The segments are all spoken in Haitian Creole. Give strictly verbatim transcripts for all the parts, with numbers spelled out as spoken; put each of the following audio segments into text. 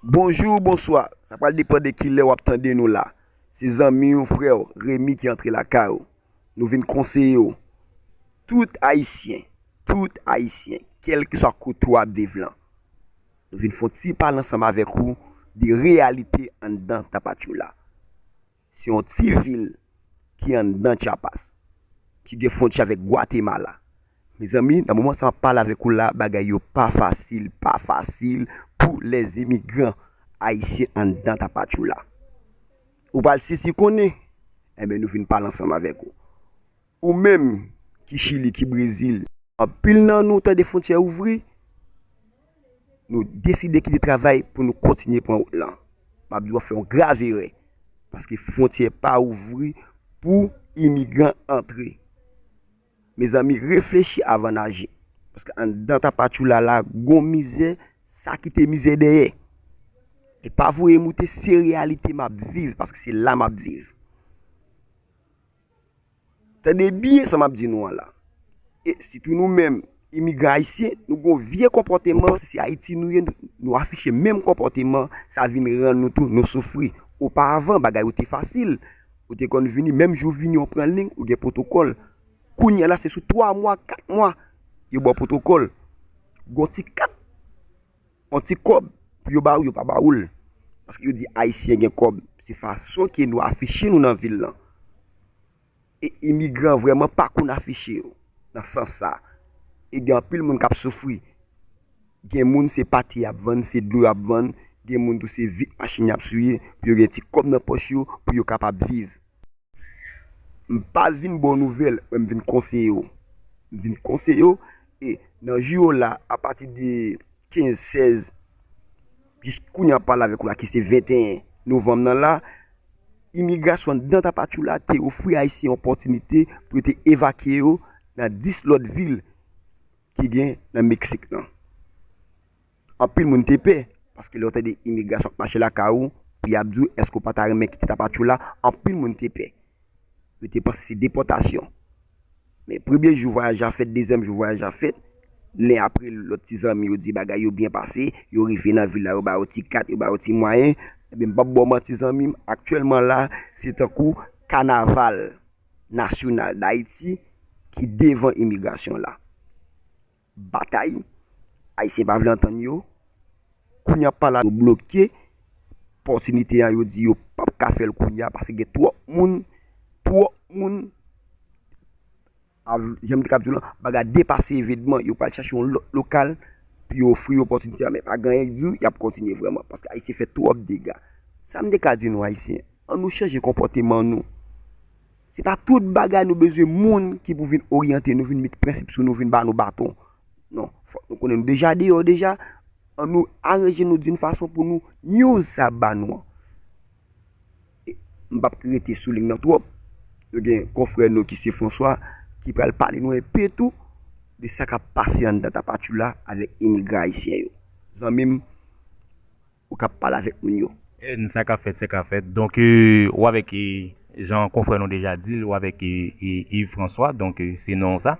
Bonjou, bonswa. Sa pral depann de kilè w ap tande nou la. Se zanmi w, frè w, Remy ki antre lakay ou. Nou vin konseye w. Tout Ayisyen, tout Ayisyen, kèlkeswa kote w ap viv lan, nou vin fè yon ti pale ansanm avèk ou de reyalite anndan Tapachula. Se yon ti vil ki anndan Chiapas, ki gen fwontyè avèk Gwatemala. Mezanmi, nan moman sa m ap pale avèk ou la, bagay yo pa fasil, pa fasil pou lèzimigran ayisyen anndan Tapachula. Ou pral sezi konnen, enben nou vin pale ansanm avèk ou. Ou menm ki Chili, ki Brezil, anpil nan nou tande fwontyè ouvri, nou deside kite travay pou nou kontinye pran wout lan. M ap di w ap fè yon grav erè, paske fwontyè pa ouvri pou imigran antre. Mezanmi, reflechi avan n aji, paske anndan Tapachula la, gon mizè, sa kite mizè dèyè. E pa voye moute, se reyalite m ap viv, paske se la m ap viv. Tande byen sa m ap di nou an la. E sitou nou menm, imigran ayisyen, nou gon vye konpòteman, si se Ayiti nou ye, nou, nou afiche menm konpòteman, sa vin rann nou tou, nou soufri. Oparavan, bagay yo te fasil. Ou te konn vini, menm jou w vini, w pran liy, ou gen pwotokòl. Kounye a la, se sou twa mwa, kat mwa, yo ba w pwotokòl. Gon ti kat, yon ti kòb, pou yo ba ou, yo pa ba ou l. Paske yo di Ayisyen gen kòb. Se fason ke nou afiche nou nan vil lan. E imigran vrèman pa konn afiche yo nan sans sa. E gen anpil moun k ap soufri. Gen moun se pate y ap vann, se dlo y ap vann, gen moun tou se vit machin y ap souye, pou yo gen ti kòb nan pòch yo, pou yo kapab viv. M pa vin ba w nouvèl, men m vin konseye w. M vin konseye w, e nan jou yo la, apati de kenz, sèz, jis kounye a m ap pale avèk ou la, ki se venteyen novanm nan la, imigrasyon anndan Tapachula te ofri Ayisyen opòtinite pou yo te evakye yo nan dis lòt vil ki gen nan Meksik lan. Anpil moun te pè, paske lè w tande imigrasyon ap mache lakay ou, pou y ap di w, èske w pa ta renmen kite Tapachula? Anpil moun te pè. Yo te panse se depòtasyon. Men premye jou vwayaj la fèt, dezyèm jou vwayaj la fèt, len apre lòt ti zanmi yo di bagay yo byen pase, yo rive nan vil la, yo ba yo ti kat, yo ba yo ti mwayen. Ebyen, m p ap ba w manti zanmi m, aktyèlman la, se tankou kanaval nasyonal Dayiti ki devan imigrasyon la. Batay, Ayisyen pa vle antann yo. Kounye a pale a, yo bloke opòtinite a, yo di yo p ap ka fè l kounye a, paske gen twòp moun, twòp moun, jan m te ka ap di w lan, bagay depase evenman, yo pral chache yon lòt lokal pou yo ofri yo opòtinite a, men pa gen anyen k di w y ap kontinye vrèman, paske Ayisyen fè twòp dega. Sa m te ka di nou Ayisyen, ann nou chanje konpòteman nou. Se pa tout bagay nou bezwen moun ki pou vin oryante nou, vin met prensip sou nou, vin ba nou baton. Non, fòk nou konnen nou deja deyò deja. Ann nou aranje nou d'une façon pou nou use sa ba nou an. E m p ap rete sou liy nan twòp. Nou gen konfrè nou ki se François, ki pral pale nou enpe tou de sa k ap pase anndan Tapachula avèk imigran ayisyen yo. Zanmi m, ou ka pale avèk moun yo. N sa k ap fèt, sa k ap fèt. Donk, e, ou avèk, e, jan konfrè nou deja di l, ou avèk, e, e, Yves François, donk, e, se non sa.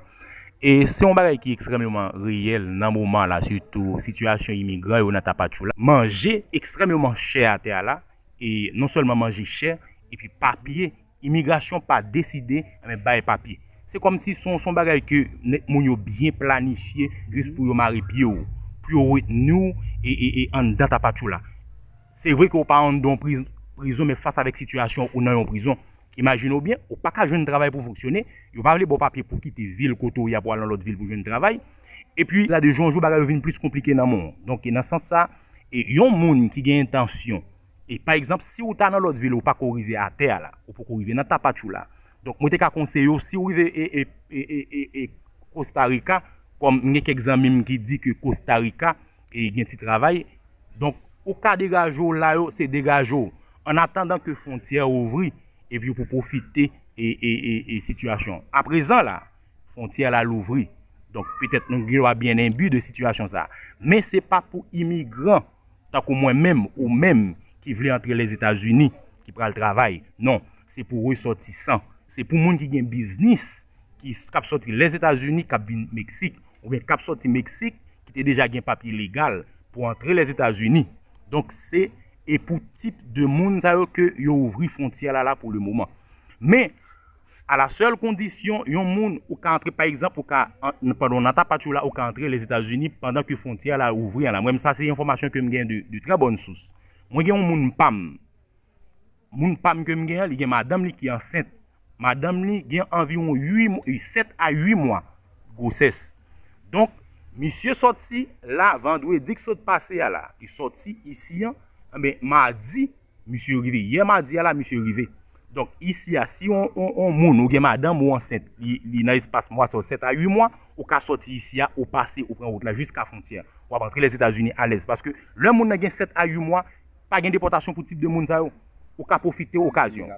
E se yon bagay ki ekstrèmeman reyèl nan moman la, sitou sitiyasyon imigran yo nan Tapachula. Manje ekstrèmeman chè atè a la, e non sèlman manje chè, epi papye, imigrasyon pa deside, enben, bay papye. Se kòmsi se yon, se yon bagay ke nèg moun yo byen planifye jis pou yo mare pye w, pou yo retni w e, e, e anndan Tapachula. Se vre ke w pa anndan yon priz-, prizon, men fas avèk sitiyasyon ou nan yon prizon. Imajine w byen, ou pa ka jwenn travay pou fonksyone, yo pa vle ba w papye pou kite vil kote w ye a pou al nan lòt vil pou jwenn travay. Epi, la de jou an jou, bagay yo vin plis konplike nan men w. Donk, nan sans sa, e yon moun ki gen entansyon, e pa egzanp, si w ta nan lòt vil, ou pako rive atè a la, ou poko rive nan Tapachula. Donk, mwen te ka konseye w, si w rive e, e, e, e, e, e Costa Rica, kòm m gen kèk zanmi m ki di ke Costa Rica, e gen ti travay. Donk, ou ka degaje w la yo, se degaje w. An atandan ke fwontyè ouvri, epi ou pou pwofite e, e, e, e sitiyasyon. Aprezan la, fwontyè la louvri. Donk, petèt nou gen dwa byen enbi de sitiyasyon sa. Men se pa pou imigran, tankou mwen menm, ou menm, ki vle antre Lèzetazini, ki pral travay. Non, se pou resòtisan. Se pou moun ki gen biznis, ki s-, k ap sòti Lèzetazini, k ap vin Meksik, oubyen k ap sòti Meksik, ki te deja gen papye legal pou antre Lèzetazini. Donk, se e pou tip de moun sa yo ke yo ouvri fwontyè la la pou le moman. Men, a la sèl kondisyon, yon moun ou ka antre, pa egzanp, ou ka, an- pandan w nan Tapachula, ou ka antre Lèzetazini pandan ke fwontyè la ouvri an la. Mwen, sa se enfòmasyon ke m gen de, de trè bòn sous. Mwen gen yon moun pa m, moun pa m ke m gen an, li gen madanm li ki ansent. Madanm li gen anviwon uit mwa, sèt a uit mwa gwosès. Donk, misye sòti la, vandredi k sot pase a la, li sòti isi an, enben, madi, misye rive. Yè madi a la, misye rive. Donk, isi a, si on, on, on moun, ou gen madanm ou ansent, li, li nan espas mwa sa, sèt a uit mwa, ou ka sòti isi a, ou pase, ou pran wout la jiska fwontyè. W ap antre Lèzetazini alèz. Paske lè moun nan gen sèt a uit mwa, pa gen depòtasyon pou tip de moun sa yo. Ou ka pwofite okazyon.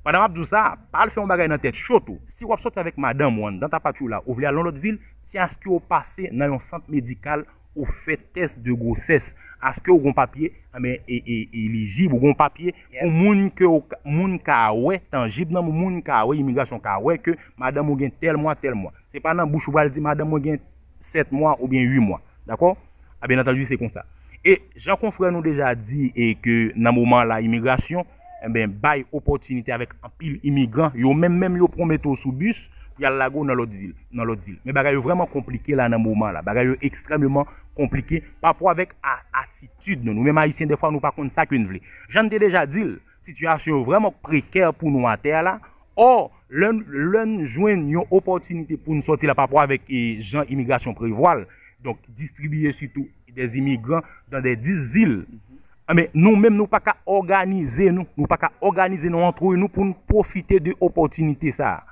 Pandan m ap di w sa, pa al fè yon bagay nan tèt cho tou. Si w ap sòti avèk madanm ou anndan Tapachula, ou vle al nan lòt vil, ti aske w pase nan yon sant medikal, ou fè tès de gwosès. Aske w gon papye, enben, e, e, elijib, ou gon papye pou moun ke w ka- moun ka wè, tanjib nan moun ka wè, imigrasyon ka wè ke madanm ou gen tèl mwa, tèl mwa. Se pa nan bouch ou pral di madanm mwen gen sèt mwa oubyen uit mwa. Dakò? A, byen antandi, se konsa. E jan konfrè nou deja di, e ke nan moman la, imigrasyon, enben, bay opòtinite avèk anpil imigran, yo menm menm yo pran meto sou bis pou y al lage w nan lòt vil, nan lòt vil. Men bagay yo vrèman konplike la nan moman la. Bagay yo ekstrèmeman konplike pa rapò avèk a- atitid nou. Nou menm Ayisyen, dèfwa, nou pa konn sa ke n vle. Jan n te deja di l, sitiyasyon yo vrèman prekè pou nou atè a la. Ò, lè n, lè n jwenn yon opòtinite pou n sòti la pa rapò avèk, e, jan imigrasyon prevwa l, donk, distribiye sitou des immigrants dans des dis vil. Enben, nou menm, nou pa ka òganize nou, nou pa ka òganize nou antre nou pou n pwofite de opòtinite sa a.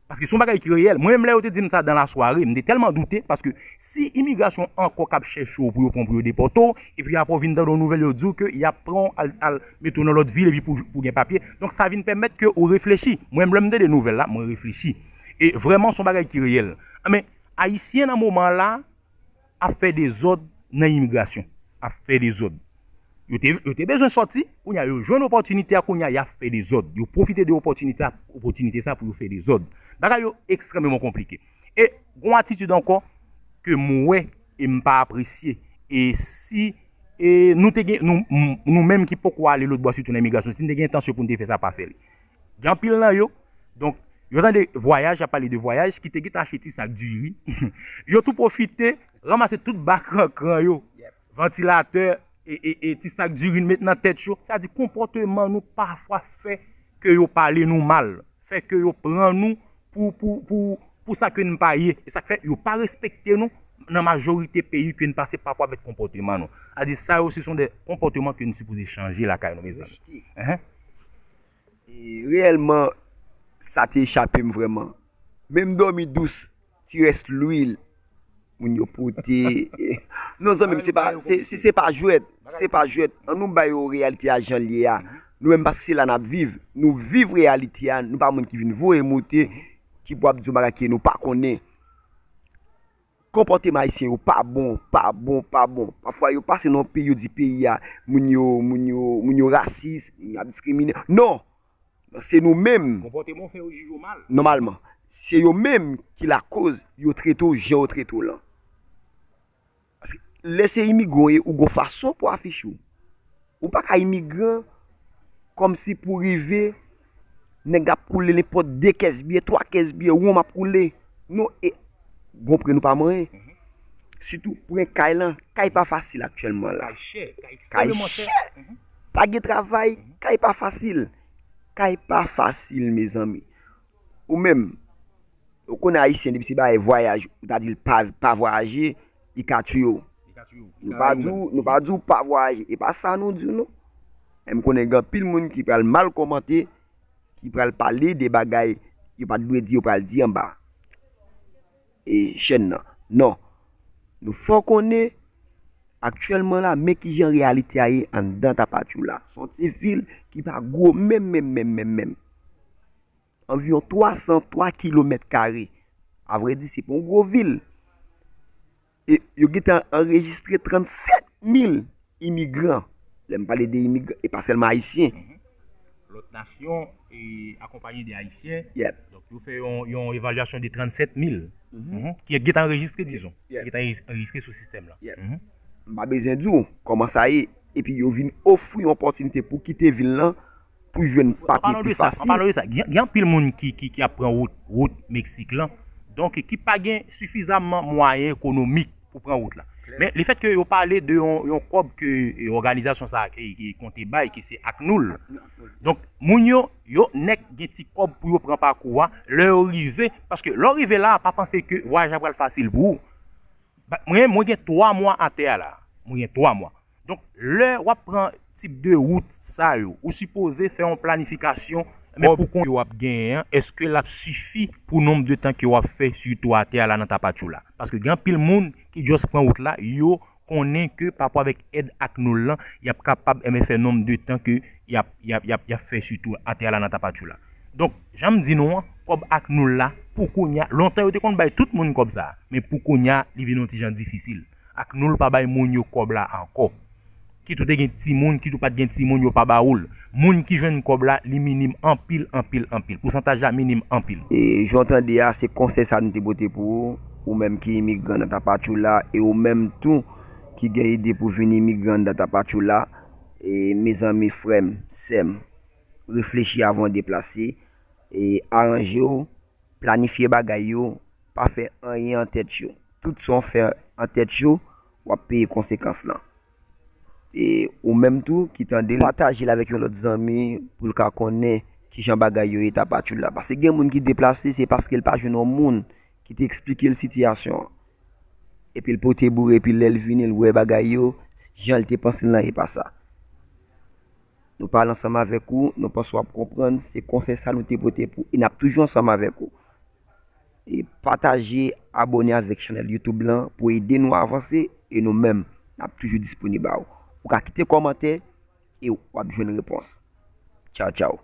Paske se yon bagay ki reyèl. Mwen menm, lè yo te di m sa dan lasware, m te tèlman doute, paske si imigrasyon ankò k ap chèche w pou yo pran w pou yo depòte w, epi apre w vin tande yon nouvèl, yo di w ke y ap pran w al, al mete w nan lòt vil epi pou, pou gen papye. Donk, sa vin pèmèt ke ou reflechi. Mwen menm, lè m tande nouvèl la, mwen reflechi. E vrèman, se yon bagay ki reyèl. Men, Ayisyen nan moman la, ap fè dezòd nan imigrasyon. Ap fè dezòd. Yo te, yo te bezwen sòti, kounye a yo jwenn opòtinite a, kounye a y ap fè dezòd. Yo pwofite de opòtinite a, opòtinite sa pou yo fè dezòd. Bagay yo ekstrèmeman konplike. E gon atitid ankò ke m wè e m pa apresye. E si e nou te gen, nou, nou menm ki poko ale lòt bò, sitou nan imigrasyon, si n te gen entansyon pou n te fè sa, pa fè li. Gen anpil nan yo, donk, yo tande vwayaj, y ap pale de vwayaj, ki te gentan achte ti sak diri. Yo tou pwofite ranmase tout ba krankran yo, vantilatè, e, e, e ti sak diri met nan tèt yo. Sa di konpòteman nou pafwa fè ke yo pale nou mal, fè ke yo pran nou pou, pou, pou, pou sa ke n pa ye. E sa k fè yo pa respekte nou nan majorite peyi ke n pase pa rapò avèk konpòteman nou. Sa di sa yo, se son de konpòteman ke n sipoze chanje lakay nou, mezanmi. Enhen. E reyèlman, sa te echape m vrèman. Menm dòmi dous, ti rès lwil, moun yo pote. Non, zanmi m, se pa, se, se, se pa jwèt. Se pa jwèt. An nou bay yo reyalite a jan l ye a. Nou menm, paske se la n ap viv. Nou viv reyalite a. Nou pa moun ki vin voye moute, ki pou ap di yon bagay ke nou pa konnen. Konpòteman ayisyen yo pa bon, pa bon, pa bon. Pafwa yo pase nan yon peyi, yo di peyi a, moun yo, moun yo, moun yo rasis, moun yo ap diskrimine. Non! Se nou menm. Konpòteman w fè yo jije w mal. Nòmalman. Se yo menm ki lakoz yo trete w jan yo trete w lan. Paske lè se imigran w ye, ou gon fason pou afiche w. Ou pa ka imigran kòmsi pou rive nèg ap koule nenpòt de kès byè, twa kès byè, wonm ap koule. Non, e gon prè nou pa manyen. Sitou prè kay lan, kay pa fasil aktyèlman la. Kay chè, kay ekstrèmeman chè. Pa gen travay, kay pa fasil. Kay pa fasil, mezanmi. Ou menm, ou konnen ayisyen depi se bagay vwayaj, ou ta di l pa, pa vwayaje, li ka tiye w. Nou pa di w, nou pa di w pa vwayaje, e pa sa nou di w non. Men m konnen gen anpil moun ki pral mal kòmante, ki pral pale de bagay yo pa t dwe di, yo pral di anba e chèn nan. Non. Nou fè w konnen aktyèlman la, men kijan reyalite a ye anndan Tapachula. Se yon ti vil ki pa gwo menm, menm, menm, menm, menm. Anviwon twa san twa kilomèt kare. Avrèdi, se pa yon gwo vil. E yo gentan anrejistre trannsèt mil imigran. Lè m pale de imigran, e pa sèlman ayisyen. Lòt nasyon e akonpaye de ayisyen. Donk, yo fè yon, yon evalyasyon de trannsèt mil ki gentan anrejistre, dizon. Ki gentan anrejistre sou sistèm lan. M pa bezwen di w kòman sa ye. epi yo vin ofri yon opòtinite pou kite vil lan, pou jwenn papye pi fasil. An palan de sa, gen anpil moun ki, ki, ki ap pran wout, wout Meksik lan, donk ki pa gen sifizamman mwayen ekonomik pou pran wout la. Men lefètke yo pale de yon, yon kòb ke òganizasyon sa a ki, ki konte bay, ki se ACNUR. Donk moun yo, yo nèk gen ti kòb pou yo pran pakou a, lè yo rive, paske lè w rive la, pa panse ke vwayaj la pral fasil pou ou. Mwen, mwen gen twa mwa atè a la. Mwen gen twa mwa. Donk, lè w ap pran tip de wout sa yo, ou sipoze fè yon planifikasyon. Men pou kòb yo w ap genyen an, èske l ap sifi pou nonb de tan ke w ap fè sitou atè a la nan Tapachula? Paske gen anpil moun ki just pran wout la, yo konnen ke pa rapò avèk èd ACNUR lan, y ap kapab enben fè nonb de tan ke y ap, y ap, y ap, y ap fè sitou atè a la nan Tapachula. Donk, jan m di nou an, kòb ACNUR la, pou kounye a, lontan yo te konn bay tout moun kòb sa a, men pou kounye a, li vin yon ti jan difisil. ACNUR pa bay moun yo kòb la ankò. Kit ou te gen timoun, kit ou pa t gen timoun, yo pa ba ou l. Moun ki jwenn kòb la, li minim anpil, anpil, anpil. Pousantaj la minim anpil. E jan w tande a, se konsèy sa nou te pote pou ou, ou menm ki imigran nan Tapachula, e ou menm tou ki gen ide pou vin imigran nan Tapachula. E mezanmi, frè m, sè m, reflechi avan w deplase, e aranje w, planifye bagay yo, pa fè anyen an tèt yo. Tout sa w fè an tèt yo, w ap peye konsekans lan. E ou menm tou ki tande l, pataje l avèk yon lòt zanmi pou l ka konnen kijan bagay yo ye Tapachula. Paske gen moun ki deplase, se paske l pa jwenn yon moun ki te eksplike l sitiyasyon an. Epi l pote boure, epi lè l vini, l wè bagay yo, jan l te panse l lan, e pa sa. Nou pale ansanm avèk ou, nou panse w ap konprann, se konsèy sa nou te pote pou ou, e n ap toujou ansanm avèk ou. E pataje, abòne avèk chanèl YouTube lan pou ede nou avanse, e nou menm, n ap toujou disponib a ou. Ou ka kite kòmantè e w ap jwenn repons. Tchaw, tchaw.